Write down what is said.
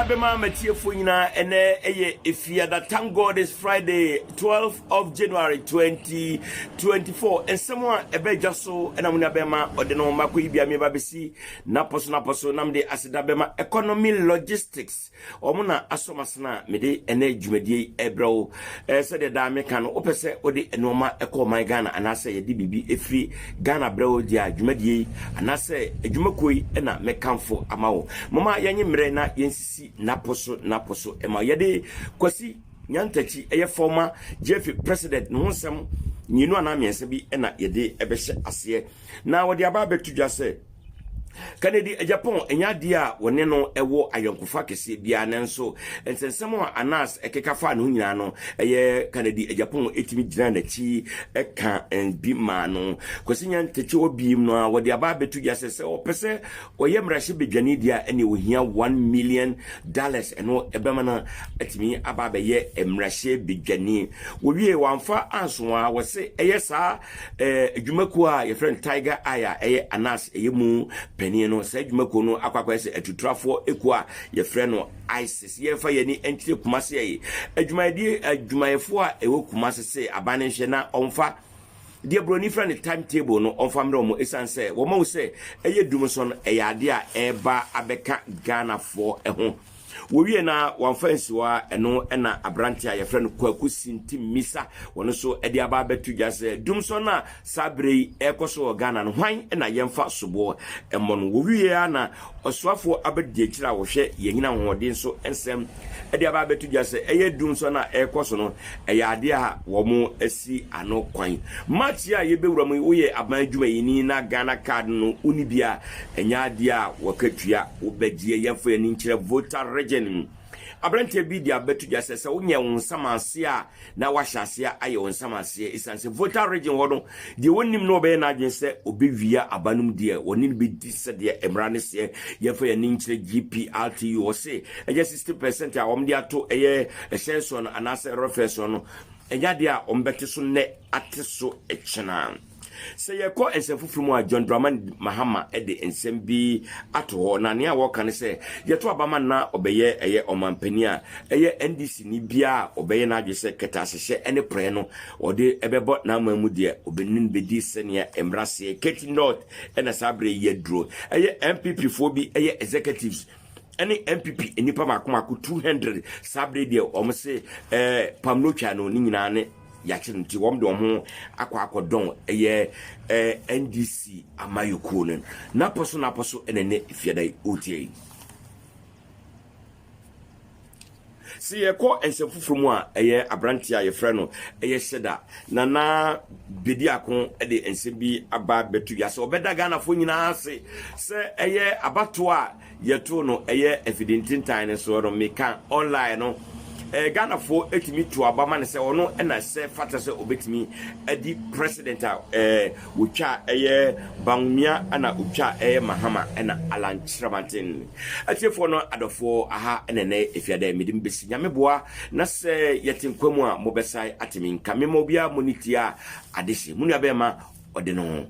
nua bɛma matiefoɔ nyinaa ɛnɛ ɛyɛ efiada. Thank God is Friday, 12 of January 2024. Nsɛm a ɛbɛ so ɛna mo nua bɛma ɔde no makɔ yi bia meba bɛsi napɔ so napɔ so nam de aseda bɛma Economy Logistics. Wɔn na asɔ m'asene a mede ɛnɛ dwumadie yi ɛbrɛ wo. Sɛdeɛ daa meka no, wopɛ sɛ wode nneɛma ɛkɔ ɔman Ghana anaasɛ yɛde biribi ɛfiri Ghana brɛ wo deɛ a, dwumadie yi anaasɛ adwumakuo yi ɛna mɛkamfo ama wo. Moma yɛnye mmerɛ na yɛnsisi napɔ so napɔ so ɛma yɛde Kwasi Nyantakyi, ɛyɛ former GFA president, ne ho nsɛm mmienu anaa mmiɛnsa bi ɛna yɛde ɛbɛhyɛ aseɛ na wɔde aba abɛto dwa sɛ Kennedy Agyapong ɛnyɛ adeɛ a wɔne no ɛwɔ ayɔnkofa kɛseɛ biara, nanso nsɛnsɛm a Anas ɛkeka fa ne ho nyinaa no, ɛyɛ Kennedy Agyapong ɛtumi gyina n'akyi ɛka bi maa no. Kwasi Nyantakyi wɔ biem no a wɔde aba abɛto dwa sɛ ɔpɛ sɛ ɔyɛ mmarahyɛ badwani deɛ a, ɛne ohia $1 million. Ɛno ɛbɛma no atumi aba abɛyɛ mmarahyɛ badwani. Wɔwie wɔamfa anso a wɔse ɛyɛ saa adwumakuo a yɛfrɛ no Tiger Eye a ɛyɛ Anas ɛyɛ mu panin no, saa adwumakuo no akɔ akɔyɛ sɛ atuturafoɔ ekuo a yɛfrɛ no ISIS. Yɛmfa yɛni nkyerɛ Kumase yi adwumayɛdie, adwumayɛfoɔ a ɛwɔ Kumase sɛ aban no nhwɛ na ɔmfa deɛ buroni frɛ no time table no ɔmfa mmerɛ wɔn, ɛsiane sɛ wɔma wo sɛ ɛyɛ dum so no ɛyɛ adeɛ a ɛreba abɛka Ghanafoɔ ho. Wɔwie na wɔamfa nsiwa a, ɛno ɛna aberante a yɛfrɛ no Kwaku Sinti Misa wɔno nso de aba abɛto dwa sɛ dumsɔ no a saa berɛ yi ɛrekɔ so wɔ Ghana no, hwan na yɛmfa soboɔ mmɔ no? Wɔwie a na ɔsoafoɔ abɛdi akyire a wɔhwɛ yɛnyina ahoɔden so nsɛm de aba abɛto dwa sɛ ɛyɛ dumsɔ no a ɛrekɔ so no ɛyɛ adeɛ a wɔn asi ano kwan. March a yɛbɛwura mu yi, woyɛ aban adwumayɛni na Ghana Card no woni bi a, ɛnyɛ adeɛ a wɔkatua wobɛgyeɛ. Yɛmfa yɛni nkyerɛ Volta Region. Aberanteɛ bi de abɛto dwa sɛ wonyɛ wo nsam ase a na wahyɛ aseɛ ayɛ wo nsam aseɛ, ɛsiane sɛ Volta Region hɔ no deɛ wɔnim no ɔbɛyɛ n'adwene sɛ ɔbɛwia aba no mu deɛ wɔne no bɛdi sɛdeɛ mmara no seɛ. Yɛmfa yɛni nkyerɛ GPRTU. Wɔ se ɛyɛ 60% a wɔde ato ɛyɛ ɛhyɛn soɔ no anaasɛ rɔfɛ soɔ no, ɛnyɛ adeɛ a wɔbɛte so nnɛ ate so kyena. Sɛ yɛkɔ nsɛm foforɔ mu a, John Dramani Mahama de nsɛm bi ato hɔ na nea wɔka ne sɛ yɛto abama na ɔbɛyɛ ɛyɛ ɔmampanin a ɛyɛ NDC ni biara a ɔbɛyɛ n'adwe sɛ kɛtɛasehyɛ ne prɛ no ɔde ɛbɛbɔ n'aman mu deɛ, ɔbɛni no bɛdi sɛnea mmara seɛ. Keti North ɛna saa berɛ yi aduro ɛyɛ NPP foɔ bi ɛyɛ executives ɛne NPP nnipa mako mako 200. Saa berɛ deɛ wɔn se pamlotwa no ne nyinaa ne yɛakyere no nti wɔn de wɔn ho akɔ akɔdɔn ɛyɛ NDC amayɔkuo no. Napɔ so napɔ so ɛna ne fiada yi ɔretie yi. Sɛ yɛkɔ nsɛm foforɔ mu a, ɛyɛ aberanteɛ a yɛfrɛ no ɛyɛ Hyɛda Nana Bediako de nsɛm bi aba bɛto dwa sɛ ɔbɛda Ghanafoɔ nyinaa ase sɛ ɛyɛ abatoɔ a yɛto no ɛyɛ afidi ntentan no so no meka online no, Ghanafoɔ ɛtumi to aba ma no sɛ ɔno ɛna sɛ fata sɛ ɔbɛtumi adi president a wɔtwa ɛyɛ Bawumia ɛna ɔtwa ɛyɛ Mahama ɛna Alan Kyerematen. Atiefoɔ no adɔfoɔ, aha ɛna ɛnɛ efiada mede mbɛsi. Nyame boa na sɛ yɛte nkwa mu a, mobɛsae atemi nka mema obiara mo ne tie a adehye mo nua bɛrima ɔde no ho.